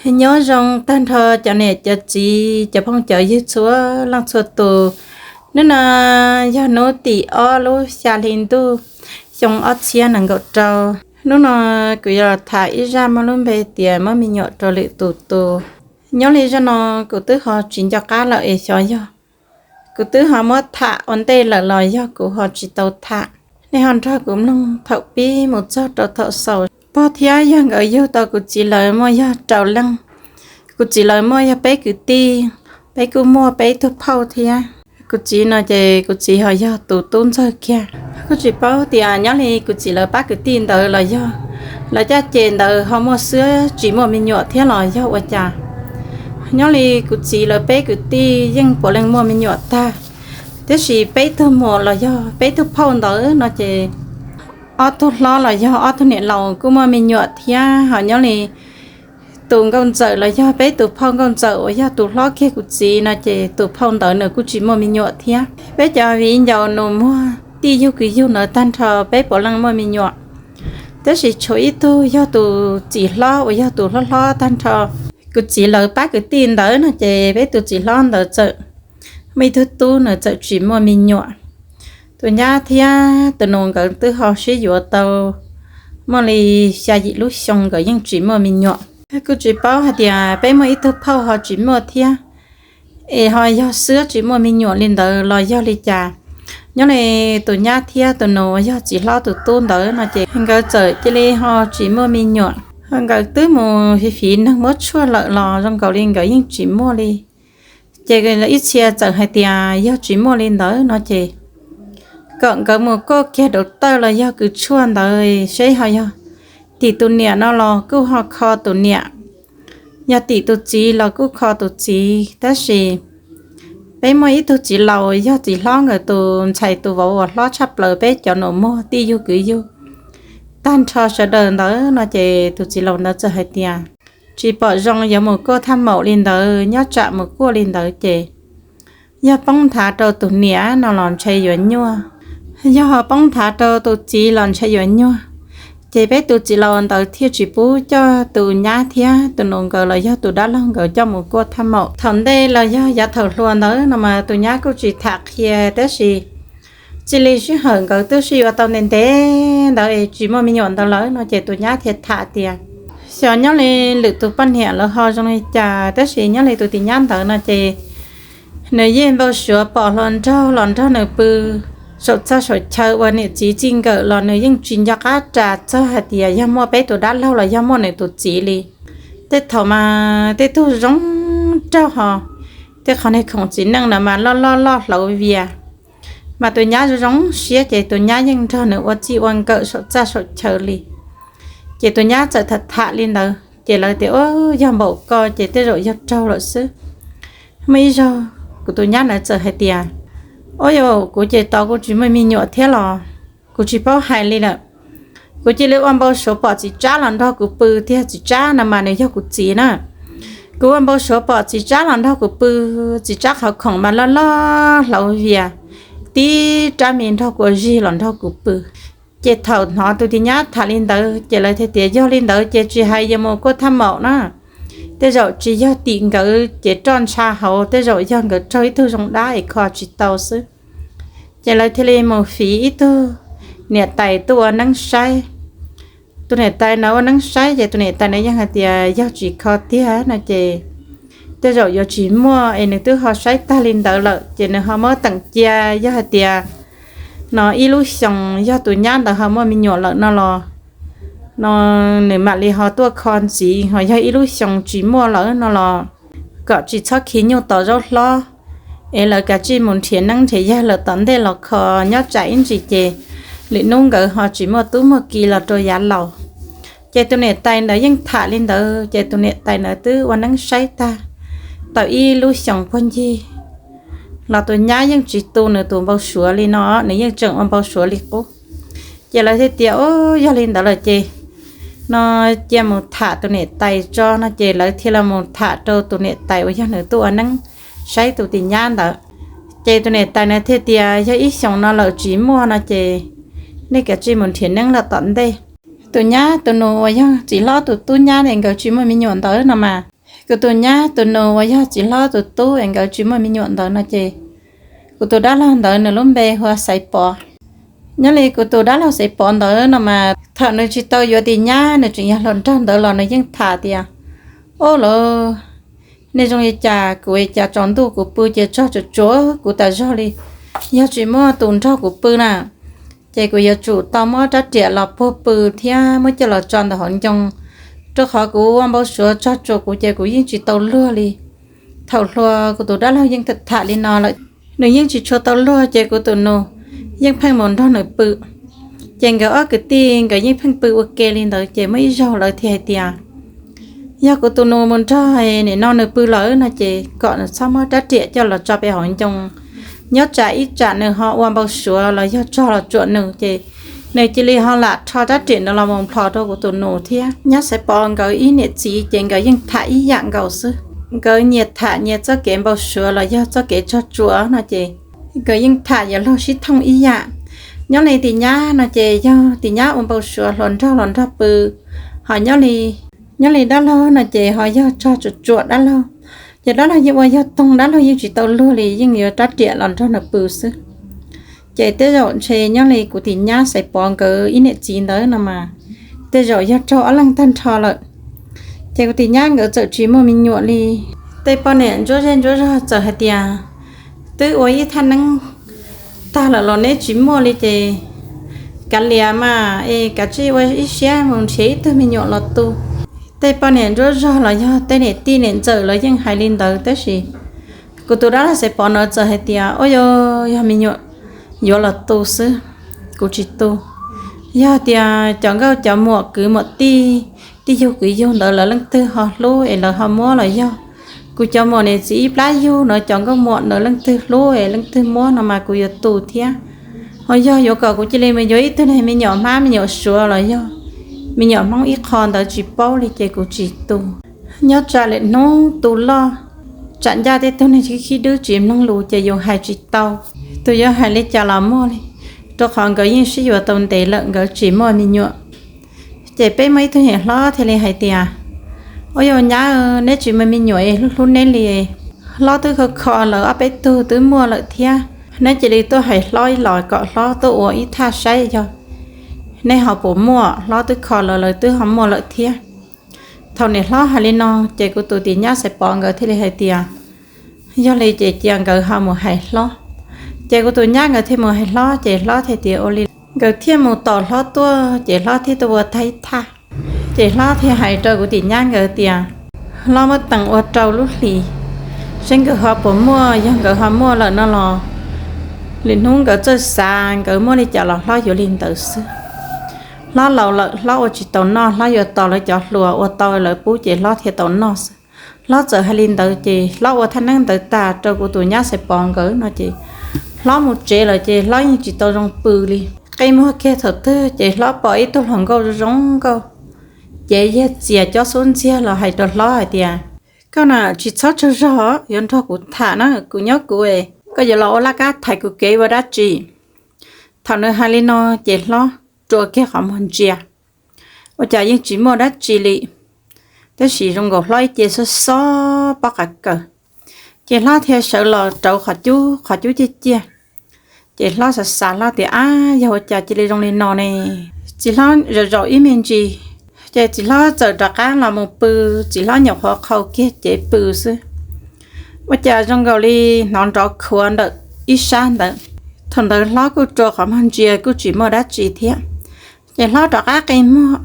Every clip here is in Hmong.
Nyob zoo tag nrho cov niam cov txiv cov phooj cov ywg txhua leej txhua tus. Hnub no yog hnub tim ob lub xya hli ntuj xyoo ob txhiab nees nkaum rau. Hnub no kuv yuav los tham ib zaj muaj lub npe tias muab me nyuam rau lwm tus tu. Nyob li zaj no kuv twb ho tsis nco qab lawm es xyov yog kuv twb ho muab tham ua ntej lawm los yog kuv ho tsis tau tham. Nej ho nrog kuv mloog thaum pib mus txog rau thaum xaus. Pog thiab yawg nkawd yug tau kuv txiv lawv muaj yog rau leej. Kuv txiv lawv muaj yog peb kwv tij, peb kuj muaj peb tug phauj thiab. Kuv txiv no ces kuv txiv ho yog tus tub ntxawg kiag. Kuj tsis paub tias nyob li kuv txiv lawv pab kwv tij ntawd los yog lawv caj ces ntawd ho muaj xwb tsis muaj me nyuam thiab los yog ua cas. Nyob li kuv txiv lawv peb kwv tij yeej puav leej muaj me nyuam tag, tiam sis peb tug muam los yog peb tug phauj ntawd no ces ob tug hlob los yog ob tug niam laus kuj muaj me nyuam thiab. Ho nyob li tus nkauj ntxawm los yog peb tus phauj nkauj ntxawm uas yog tus hlob kiag kuv txiv no ces tus phauj ntawd nws kuj tsis muaj me nyuam thiab. Peb cov viv ncaus nus muag tij yug kwv yug ntawd tag nrho peb puav leej muaj me nyuam, tiam sis tshuav ib tug yog tus txiv hlob uas yog tus hlob hlob tag nrho. Kuv txiv lawv pab kwv tij ntawd no ces peb tus txiv hlob ntawd txawm muaj ib tug tub nws txawm tsis muaj me nyuam. Tus nyab thiab tus nus nkawd twb ho sib yuav tau muaj li xya yim lub xyoo nkawd yeej tsis muaj me nyuam. Kuj tsis paub hais tias peb muaj ib tug phauj ho tsis muaj thiab, es ho yog xwb tsis muaj me nyuam li ntawd los yog li cas. Nyob li tus nyab thiab tus nus uas yog txiv hlob tus tub ntawd no ces nkawd txawm cia li ho tsis muaj me nyuam. Nkawd twb mus fiv fiv neeg muab tshuaj lawm los zoo nkaus li nkawd yeej tsis muaj li. Ces ib txhia txawm hais tias yog tsis muaj li ntawd no ces kom nkawd mus kuaj kiag daus tawj los yog kws tshuaj ntawd seb ho yog tim tus niam no los kuj ho kho tus niam, yog tim tus txiv los kuj kho tus txiv. Tab sis peb muaj ib tug txiv laus yog txiv hlob nkawd tus ntxhais tus vauv uas hlob tshaj plaws peb cov nus muag tij yug kwv yug tag nrho sawv daws ntawd no ces tus txiv laus ntawd txawm hais tias tsis pom zoo yuav mus kuaj thaj maum li ntawd, nyob tsam mus kuaj li ntawd ces yog poob nthav rau tus niam no los ntshe yuav nyuaj, yog ho poob nthav rau tus txiv los ntshe yuav nyuaj. Ces peb tus txiv laus ntawd thiaj tsis pub coj tus nyab thiab tus nus nkawd los yog tus dab laug nkawd coj mus kuaj thaj maum. Thaum ntej los yog yav thaum hluas ntawd no mas tus nyab kuj tsis tham qhia, tab sis cia li sij hawm nkawd twb sib yuav tau ntev ntev ntawd tsis muaj me nyuam ntawd lawm no ces tus nyab thiaj tham tias xyov nyob li lwm tus poj niam lawv ho zoo li cas, tab sis nyob li tus tij nyab ntawd no ces nws yeej npau suav pom hluas nraug los nrog nws pw saum txaj saum chaw ua niam txiv txij nkawm los nws yeej tsis nco qab ras txog hais tias yog muaj peb tus dab laug los yog muaj nws tus txiv li. Tej thaum mas tej tug zoo nraug ho, tej qhov niag khoom txiv neej no mas loj loj loj hlauv vias, mas tus nyab zoo zoo siab ces tus nyab yeej nrog nws ua txij ua nkawm saum txaj saum chaw li. Ces tus nyab txawm tham tham li ntawd ces lawv tias, Ub, yog npaum ko ces tej zaum yog raug lawm xwb. Muaj ib zaug kuv tus nyab ntawd txawm hais tias, Ub, yog kuv ces tos kuv tsis muaj me nyuam thiab los kuv tsis paub hais li lawm. Kuv cia li ua npau suav pom txiv tsab los nrog kuv pw tiag, txiv tsab no mas nws yog kuv txiv na. Kuv ua npau suav pom txiv tsab los nrog kuv pw, txiv tsab qhov khoom mas loj loj hlauv vias, tib rab me nrog kuv ua zig los nrog kuv pw. Ces thaum hnov tus tij nyab tham li ntawd ces lawv thiaj tias, Yog li ntawd ces tsis hais yuav mus kuaj thaj maum na, tej zaum tsis yog tim nkawd ces roj ntsha hauv, tej zaum yog nkawd raug ib tug zoo dab es kho tsis tau xwb. Ces lawv thiaj li mus fiv ib tug niam tais tuaj ua neeb saib. Tus niam tais na ua neeb saib ces tus niam tais na yeej hais tias yog tsis kho tiag no ces tej zaum yuav tsis muaj, es nws twb ho saib tag li ntawd lawm ces nws ho muab teem cia, yog hais tias no ib lub xyoos yog tus nyab ntawd ho muaj me nyuam lawm no los no nws mam li ho tuaj kho ntxiv, ho yog ib lub xyoos tsis muaj lawm no los kom tsis txhob khi nyuj tos zaub hlob, es lawv kav tsij mus nrhiav neeb nrhiav yaig lawm tom ntej los kho, nyob tsam ib ntsis ces lwm hnub nkawd ho tsis muaj tub muaj ki los rau yav laus. Ces tus niam tais ntawd yeej tham li ntawd ces tus niam tais ntawd twb ua neeb saib tag tau ib lub xyoos puag ncig los tus nyab yeej tsis tu nws tus npau suav li no, nws yeej tseem ua npau suav li qub. Ces lawv thiaj tias, Ub, yog li ntawd lawm ces no cia mus tham tus niam tais tso no ces lawv thiaj li mus tham rau tus niam tais uas yog nws tuaj ua neeb saib tus tij nyab ntawd. Ces tus niam tais na thiaj tias, Yog ib xyoos no lawm tsis muaj no ces nej kav tsij mus nrhiav neeb lawm tom ntej. Tus nyab tus nus uas yog txiv hlob tus tub nyab ne nkawd tsis muaj me nyuam ntawd no mas Kuv tus nyab tus nus uas yog txiv hlob tus tub es nkawd tsis muaj me nyuam ntawd no ces, kuv tus dab laug ntawd nws lub npe hu ua Xaiv Pov. Nyob li kuv tus dab laug Xaiv Pov ntawd no mas thaum nws tsis tau yuav tus nyab, nws tseem yog hluas nraug ntawd los nws yeej tham tias, Ub, lawv, nej zoo li cas, kuv cas tsaus ntuj kuv pw ces tsog tsuam tsuam kuv tas zog li. Yog tsis muaj tus nrog kuv pw na, ces kuv yuav tsum tau muab rab riam los puag pw thiab muab coj los tso ntawm hauv ncoo, rau qhov kuv ua npau suav tsog tsuam kuv ces kuv yeej tsis tau luag li. Thaum hluas kuv tus dab laug yeej tham li no lawm, nws yeej tsis tshua tau luag ces kuv tus nus yeej pheej mus nrog nws pw. Ces nkawd ob kwv tij nkawd yeej pheej pw ua ke li ntawd ces muaj ib zaug lawv thiaj hais tias, Yog kuv tus nus mus nrog nim no nws pw lawm no ces kom nws txhob muab rab riam coj los tso pem hauv ncoo, nyob tsam ib tsam nws ho ua npau suav los yog tsog los tsuam nws ces nws cia li ho lam rho rab riam ntawd los mus nplhos rau kuv tus nus thiab. Nyab Xaiv Pov nkawd ib niam txiv ces nkawd yeej tham ib yam nkaus xwb. Nkawd nyias tham nyias txoj kev npau suav los yog txoj kev tsog tsuam no ces nkawd yeej tham yuav luag sib thooj ib yam. Nyob li tus nyab no ces yog tus nyab ua npau suav hluas nraug los nrog pw, ho nyob li dab laug no ces ho yog tsog tsuam tsuam dab laug. Ces dab laug yeej ua yog toog, dab laug yeej tsis tau luag li, yeej yuav rab riam los nrog nws pw xwb. Ces tej zaum ntshe nyob li kuv tus nyab Xaiv Pov nkawd ib niam txiv ntawd no mas tej zaum yog raug ob leeg tag nrho lawm. Ces kuv tus nyab nkawd txawm tsis muaj me nyuam li. Tej poj niam ntsuab zej ntsuab zog txawm hais tias, Twb ua ib thaj neeb tag lawm los neb tsis muaj li ces kav liam mas es kav tsij ua ib siab mus nrhiav ib tug me nyuam los tu. Tej poj niam ntsuab zog los yog tej niam tij niam ntxawm los yeej hais li ntawd, tab sis kuv tus dab laug Xaiv Pov no txawm hais tias, Ua, yog me nyuam yuav los tu xwb, kuv tsis tu. Yog tias cov nkauj cov muam kwv muam tij, tij yug kwv yug ntawd lawv leej twg ho hlub es lawv ho muab los yog kuv cov muam niam txiv ib plab yug no cov nkauj muam ntawd leej twg hlub es leej twg muab no mas kuv yuav tu thiab. Ho yog yuav kom kuv cia li mus yuav ib tug me nyuam hmab me nyuam suav los yog me nyuam hmoob ib qho ntawd tsis paub li ces kuv tsis tu. Nyob tsam lwm hnub tu loj, tsam ncaj tej tug neeg khib dwb tsis mloog lus ces yus hais tsis tau. Tus yuav hais li cas los muaj li, rau qhov nkawd yeej sib yuav tau ntev lawm nkawd tsis muaj me nyuam. Ces peb muaj ib tug niam hlob thiaj li hais tias, Ua, yog nyab, neb tsis muaj me nyuam es hlub hlub neb li. Hlob twb kho kho lawv ob peb tug twb muaj lawm thiab, neb cia li tuaj hais hlob los kom hlob tuaj ua ib thaj saib yog neb ho puas muaj, hlob twb kho lawv lawv twb ho muaj lawm thiab. Thaum niam hlob hais li no ces kuv tus tus nyab Xaiv Pov nkawd thiaj li hais tias, Yog li ces cia nkawd ho mus hais hlob. Ces kuv tus nyab nkawd thiaj mus hais hlob ces hlob thiaj tias ua li, nkawd thiaj mus tos hlob tuaj ces hlob thiaj tuaj ua tag ib thaj. Ces hlob thiaj hais rau kuv tus nyab nkawd tias, Hlob muab tees ua rau lub hlis, seb nkawd ho puas muaj, yog nkawd ho muaj lawm no los lwm hnub nkawd txawj xav nkawd muaj li cas los hlob yuav li ntawd xwb. Hlob laus lawm hlob ua tsis tau noj, hlob yuav tos lawv cov hluas ua tau lawv pub ces hlob thiaj tau noj xwb. Hlob txawm hais li ntawd ces hlob ua thaj neeb ntawd tas rau kuv tus nyab Xaiv Pov nkawd no ces hlob mus tsev lawm ces hlob yeej tsis tau zoo pw li. Qe muag kiag thaum twg ces hlob pom ib tug hluas nkauj zoo nkauj, ces yog txias cob xub ntxiag los hais rau hlob hais tias, Koj na tsis txhob tsaug zog, yuav nrog kuv tham na, kuv nyob kuv, koj yuav los ua laj kab thaiv kuv kev ua dab tsi? Thaum nws hais li no ces hlob rua kiag qhov muag ntsia, ua cas yeej tsis muaj dab tsi li. Tab sis zoo nkaus hlob ib ce xob xob pob qa kaws, ces hlob thiaj sawv los rauv qhov cub, qhov cub ciaj ciaj. Ces hlob xav xav hlob tias, Ab, yog ua cas cia li zoo li no ne? Txiv hlob zaum zaum ib me ntsis, ces txiv hlob txawm rov qab los mus pw. Txiv hlob nyuam qhuav qhau kiag cev pw xwb, ua cas zoo nkaus li hnov nrov khuav ntawm ib sab ntawd. Thaum ntawd hlob kuj rua qhov muag ntsia kuj tsis muaj dab tsi thiab. Ces hlob rov qab qe muag,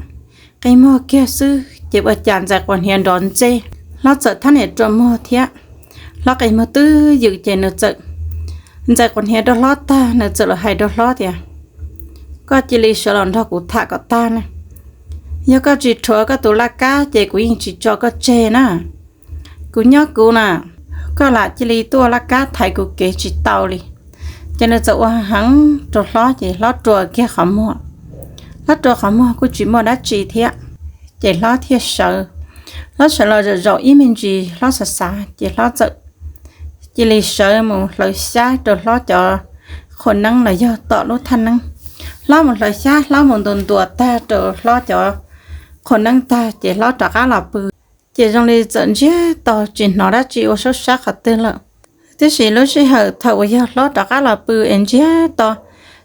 qe muag kiag xwb ces ua cas ntxais quas hniav nrov ntsej. Hlob txawm thab niam rua muag thiab. Hlob qe muag twb ywm ces nws txawm, ntxais quas hniav rau hlob tag nws txawm los hais rau hlob tias, Koj cia li sawv los nrog kuv tham kom tag na. Yog koj tsis rhuav koj tus laj kab ces kuv yeej tsis tso koj tseg na. Kuv nyob kuv na, koj lam cia li tuaj laj kab thaiv kuv kev tsis tau li. Ces nws txawm ua heev rau hlob ces hlob rua kiag qhov muag. Hlob rua qhov muag kuj tsis muaj dab tsi thiab, ces hlob thiaj sawv. Hlob sawv los zaum zaum ib me ntsis hlob xav xav ces hlob txawm cia li sawv mus hlawv xyab rau hlob cov qhua neeb los yog tom lub thaj neeb. Hlob mus hlawv xyab, hlob mus ntuas ntuas tag rau hlob cov qhua neeb tag ces hlob rov qab los pw. Ces zoo li txawm ntsiag to tsis hnov dab tsi ua suab sab qhov twg lawm. Tiam sis lub sij hawm thaum uas yog hlob rov qab los pw es ntsiag to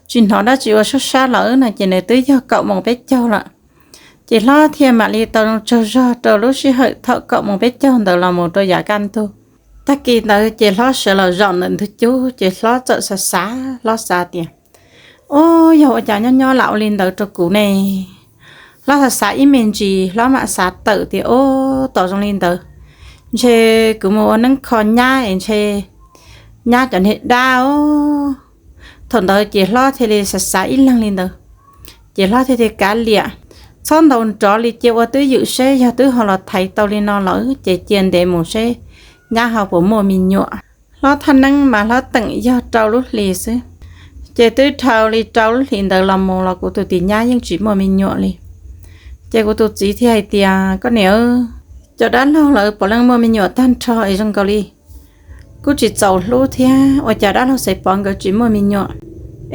tsis hnov dab tsi ua suab sab lawm no ces nws twb yog kaum moos peb caug lawm. Ces hlob thiaj mam li tau tsaug zog rau lub sij hawm thaum kaum moos peb caug ntawd los mus rau yav kaj ntug. Tag kis ntawd ces hlob sawv los zaum ntawm ntug cub ces hlob txawm xav xav, hlob xav tias, Ub, yog ua cas nyob nyob lam ua li ntawd rau kuv ne? Hlob xav xav ib me ntsis hlob mam xav tawm tias, Ub, tos zoo li ntawd ntshe kuv mus ua neeb kho nyab es ntshe nyab cov niag dab os. Thaum ntawd ces hlob thiaj li xav xav ib leeg li ntawd, ces hlob thiaj tias, Kav liam, txhob ntaus nrov li, cia ua twj ywm seb yog twb ho los thaiv tau li no lawm ces cia ntev mus seb nyab ho puas muaj me nyuam. Hlob thaj neeb mas hlob teem yog rau lub hlis xwb, ces twb dhau li rau lub hlis ntawd los mus los kuv tus tim nyab yeej tsis muaj me nyuam li. Ces kuv tus txiv thiaj hais tias, Koj niam, cov dab laug lawv puav leej muaj me nyuam tag nrho es zoo nkaus li kuj tsis txaus hlub thiab, ua cas dab laug Xaiv Pov nkawd tsis muaj me nyuam?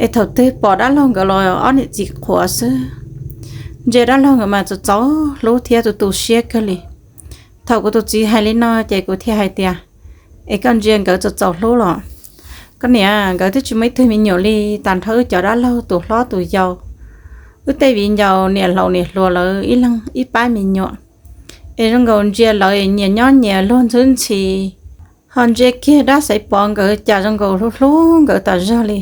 Es thaum twg pom dab laug nkawd los ob niam txiv qhuav xwb, ntsia dab laug nkawd mas txaus txaus hlub thiab tu tu siab kawg li. Thaum kuv tus txiv hais li no ces kuv thiaj hais tias, Es koj ntsia nkawd txaus txaus hlub los? Koj niam, nkawd twb tsis muaj ib tug me nyuam li, tag nrho wb cov dab laug tus hlob tus yau, wb tej viv ncaus niam laus niam hluas lawv ib leeg ib pab me nyuam, es zoo nkaus ntsia lawv nyias nyob nyias luag ntxhwb ntxhi, ho ntsia kiag dab Xaiv Pov nkawd cas zoo nkaus hlub hlub nkawd tas zog li.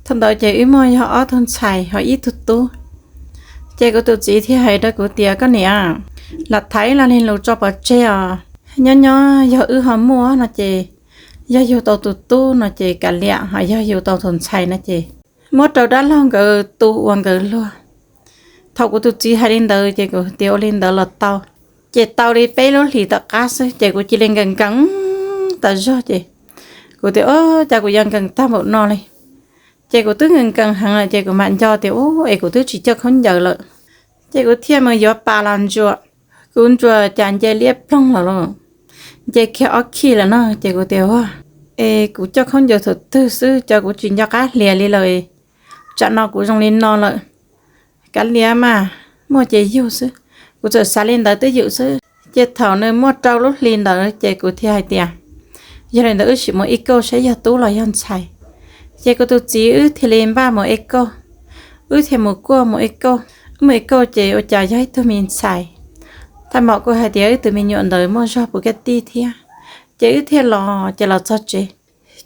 Thaum ntawd ces wb muaj yog ob tug ntxhais ho ib tug tub. Ces kuv tus txiv thiaj hais rau kuv tias, Koj niam, lam thaiv lo li lus tso pov tseg os. Nyob nyob yog wb ho muaj no ces, yog yug tau tus tub no ces kav liam, ho yog yug tau tus ntxhais no ces muab rau dab laug nkawd tu ua nkawd luag. Thaum kuv tus txiv hais li ntawd ces kuv tias, Ua li ntawd los tau. Ces tau li peb lub hlis tom qab xwb ces kuv cia li nkees nkees tas zog ces kuv tias, Ub, cas kuv yuav nkees tag npaum no li? Ces kuv twb nkees nkees heev lawm ces kuv mam nco tias, Ub, es kuv twb tsis coj khaub ncaws lawm. Ces kuv thiaj mus yuav pas los ntsuas. Kuv ntsuas cas nce liab ploog los los, nce kiag ob khij lawm no ces kuv tias, Ua, es kuv coj khaub ncaws thaum twg xwb, cov kuv tsis nco qab hlias li lawm, tsam no kuv zoo li no lawm. Kav liam mas, muaj ces yug xwb. Kuv txawm xav li ntawd twj ywm xwb. Ces thaum nws muaj rau lub hli ntawd ces kuv thiaj hais tias, Yog li ntawd wb sim mus ej kauj saib yog tub los yog ntxhais. Ces kuv tus txiv wb thiaj li npaj mus ej kauj. Wb thiaj mus kuaj mus ej kauj. Wb mus ej kauj ces ua cas yog ib tug me ntxhais. Thaj maum kuj hais tias wb tus me nyuam ntawd muaj zog puv kaj tij thiab. Ces wb thiaj los, ces los txog tsev,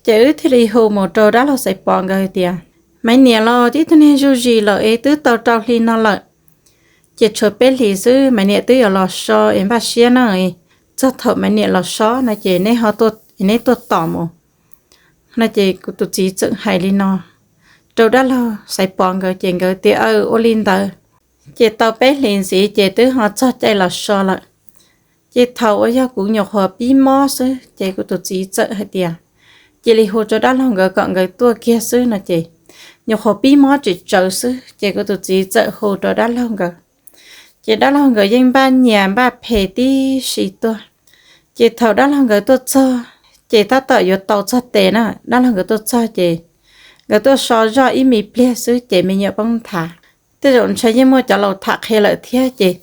ces wb thiaj li hu mus rau dab laug Xaiv Pov nkawd hais tias, Maiv niam los tib tug niag zuj zus lawm es twb tau rau hli no lawm, ces tshuav peb hlis xwb, Maiv niam twb yuav los so es npaj siab na, txog thaum Maiv niam los so no ces neb ho, neb tuaj tos mus no. Ces kuv tus txiv txawm hais li no rau dab laug Xaiv Pov nkawd ces nkawd tias, Aw, ua li ntawd. Ces tau peb hlis ntxiv ces twb ho txog caij los so lawm. Ces thaum uas yog kuv nyuam qhuav pib mob xwb ces kuv tus txiv txawm hais tias, Cia li hu rau dab laug nkawd kom nkawd tuaj kiag xwb no ces, nyuam qhuav pib mob tsis tsawv xwb ces kuv tus txiv txawm hu rau dab laug nkawd. Ces dab laug nkawd yeej npaj nyias npaj phem tib si tuaj. Ces thaum dab laug nkawd tuaj txog, ces tab tom yuav tau txog tes na, dab laug nkawd tuaj txog ces nkawd tuaj so zoj ib me pliag xwb ces me nyuam poob nthav. Tej zaum ntshe yeej muaj cov laus tham qhia lawm thiab ces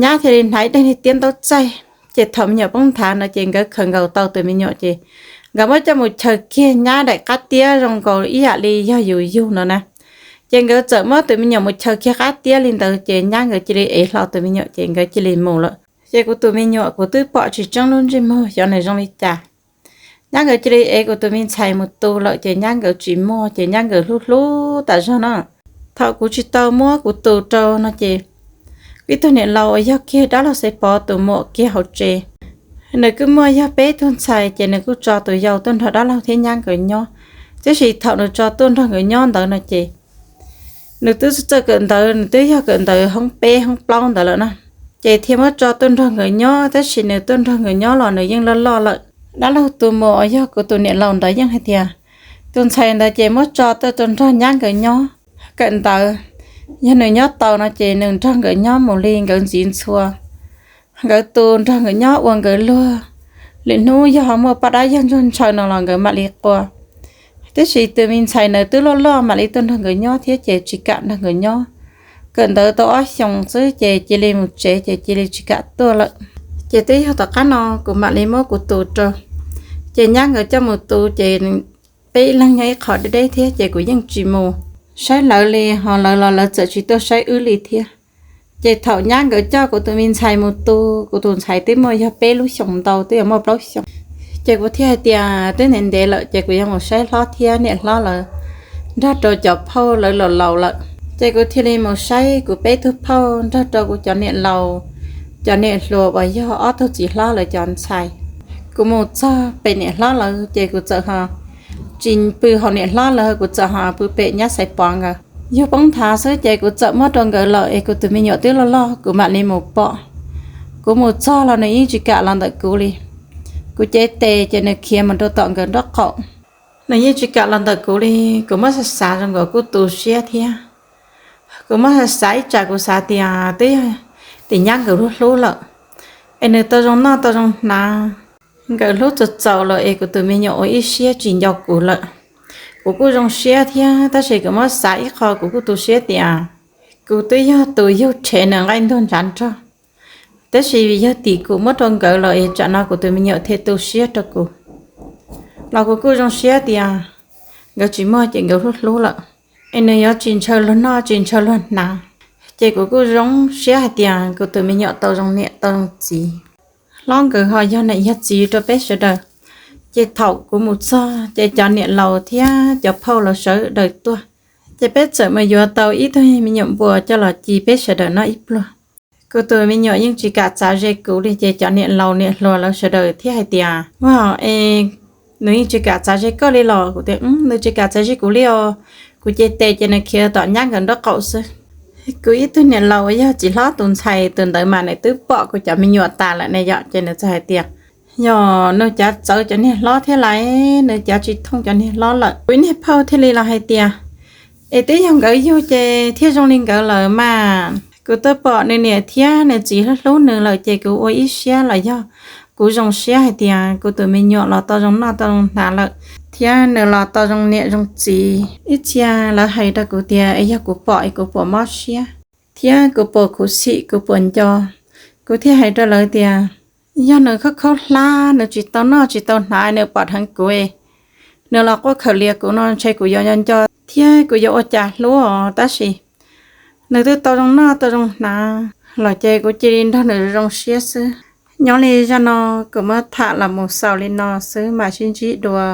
nyab thiaj li hnav ib daim niag tiab ntaub txaij. Ces thaum me nyuam poob nthav no ces nkawd khaws nkaus tau tus me nyuam ces nkawd muab coj mus chaws kiag nyab daim qab tiab zoo nkaus ib yam li yog yus yug no na. Ces nkawd txawm muab tus me nyuam mus chaws kiag qab tiab li ntawd ces nyab nkawd cia li ev hlo tus me nyuam ces nkawd cia li mus lawm. Ces kuv tus me nyuam kuv twb pom tsis tseeb lub ntsej muag xyov nws zoo li cas. Nyab nkawd cia li ev kuv tus me ntxhais mus tu lawm ces nyab nkawd tsis muaj ces nyab nkawd hlub hlub tas zog no. Thaum kuv tsis tau muab kuv tus rau no ces, kuv ib tug niam laus uas yog kiag dab laug Xaiv Pov tus muam kiag hauv tsev, nws kuj muaj yog peb tug ntxhais ces nws kuj tso tus yau tuaj nrog dab laug thiab nyab nkawd nyob. Tiam sis thaum nws tso tuaj nrog nkawd nyob ntawd no ces nws twb txawj kawm ntawv, nws twb yog kawm ntawv hoob peb hoob plaub ntawd lawm na. Ces thiaj muab tso tuaj nrog nkawd nyob, tab sis nws tuaj nrog nkawd nyob los nws yeej loj loj lawm. Dab laug tus muam uas yog kuv tus niam laus ntawd yeej hais tias, tus ntxhais ntawd ces muab tso tuaj tus nrog nyab nkawd nyob kawm ntawv, yog nws nyob tau no ces nws nrog nkawd nyob mus li nkawd ntxiv ntxhua. Nkawd tus nrog nkawd nyob ua nkawd luag, lwm hnub yog ho muaj poj dab yog ntsuag ntshaw no los nkawd mam li qua. Tiam sis tus me ntxhais ntawd twb loj loj mam li tuaj nrog nkawd nyob thiab ces tsis kam nrog nkawd nyob. Kawm ntawv tau ob xyoos xwb ces cia li mus tsev ces cia li tsis kam tuaj lawm. Ces twb yog tom qab no kuv mam li muab kuv tus rau. Ces nyab nkawd coj mus tu ces peb ib leeg nyob ib qho deb deb thiab ces kuv yeej tsis mus saib lawv li, ho lawv los lawv txawm tsis tuaj saib wb li thiab. Ces thaum nyab nkawd coj kuv tus me ntxhais mus tu, kuv tus ntxhais twb muaj yog peb lub xyoos ntau, twb yuav muaj plaub xyoos. Ces kuv thiaj hais tias twb ntev ntev lawm ces kuv yuav mus saib hlob thiab niam hlob lawv nrog rau cov phauj lawv laus laus lawm. Ces kuv thiaj li mus saib kuv peb tug phauj nrog rau kuv cov niam laus, cov niam hluas uas yog ob tug txiv hlob lawv cov ntxhais. Kuv mus txog pem niam hlob lawv ces kuv txawm ho tsis pw hauv niam hlob lawv, kuv txawm ho pw pem nyab Xaiv Pov nkawd. Yug poob nthav xwb ces kuv txawm muab rau nkawd lawm es kuv tus me nyuam twb loj loj kuv mam li mus pom. Kuv mus txog los nws yeej tsis kam los ntawm kuv li. Kuv cev tes ces nws khiav mus rau tom nkawd nraub qaum. Nws yeej tsis kam los ntawm kuv li. Kuv muab xav xav zoo nkaus kuj tu siab thiab. Kuv muab xav xav ib tsam kuv xav tias twb yog tim nyab nkawd hlub hlub lawm, es nws tau zoo noj tau zoo hnav, nkawd hlub txaus txaus lawm es kuv tus me nyuam ua ib siab tsis nco kuv lawm. Kuv kuj zoo siab thiab tab sis kuv muab xav ib qho kuv kuj tu siab tias kuv twb yog tus yug rhev nws nqaij ntuag ntshav nrog, tab sis yog tim kuv muab rau nkawd lawm es tsam no kuv tus me nyuam thiaj tu siab rau kuv. Los kuv kuj zoo siab tias nkawd tsis muaj ces nkawd hlub hlub lawm, es nws yuav tsis ntshaw luag noj tsis ntshaw luag hnav. Ces kuv kuj zoo siab hais tias kuv tus me nyuam tau zoo niam tau zoo txiv. Hlob nkawd ho yog niam yog txiv rau peb sawv daws. Ces thaum kuv mus txog ces cov niam laus thiab cov phauj los sawv daws tuaj. Ces peb txawm mus yuav tau ib tug me nyuam npua coj los ci peb sawv daws noj ib pluag. Kuv tus me nyuam yeej tsis kam txav ze kuv li ces cov niam laus niam hluas lawv sawv daws thiaj hais tias, Ua, es nws yeej tsis kam txav ze koj li los? Kuv tias, Nws tsis kam txav ze kuv li os. Kuv cev tes ces nws khiav tom nyab nkawd nraub qaum xwb. Kuv ib tug niam laus uas yog txiv hlob tus ntxhais tus ntawd mas nws twb pom kuv cov me nyuam tas lawm ne yom, ces nws txawm hais tias, Yog nws cav txawv cov niag hlob thiab lais, nws cav tsis thooj cov niag hlob lawm. Kuv ib niag phauj thiaj li los hais tias, Es twb yog nkawd yug ces thiaj zoo li nkawd lawm mas. Kuv twb pom nws niam thiab nws txiv hlub hlub nws lawm ces kuv ua ib siab los yog kuv zoo siab hais tias kuv tus me nyuam los tau zoo noj tau zoo hnav lawm, thiab nws los tau zoo niam zoo txiv. Ib txhia lawv hais rau kuv tias es yog kuv pom es kuv puas mob siab, thiab kuv puas khuv xim kuv puas nco. Kuv thiaj hais rau lawv tias, Yog nws khaub khaub hlab, nws tsis tau noj tsis tau hnav, nws pom dheev kuv, nws los quaj khaws lias kuv no ntshe kuv yuav nco nco thiab kuv yuav ua cas hlub os, tab sis nws twb tau zoo noj tau zoo hnav los ces kuv cia li nrog nws zoo siab xwb. Nyob li zaj no kuv muab tham los mus xaus li no xwb, mam sib ntsib dua.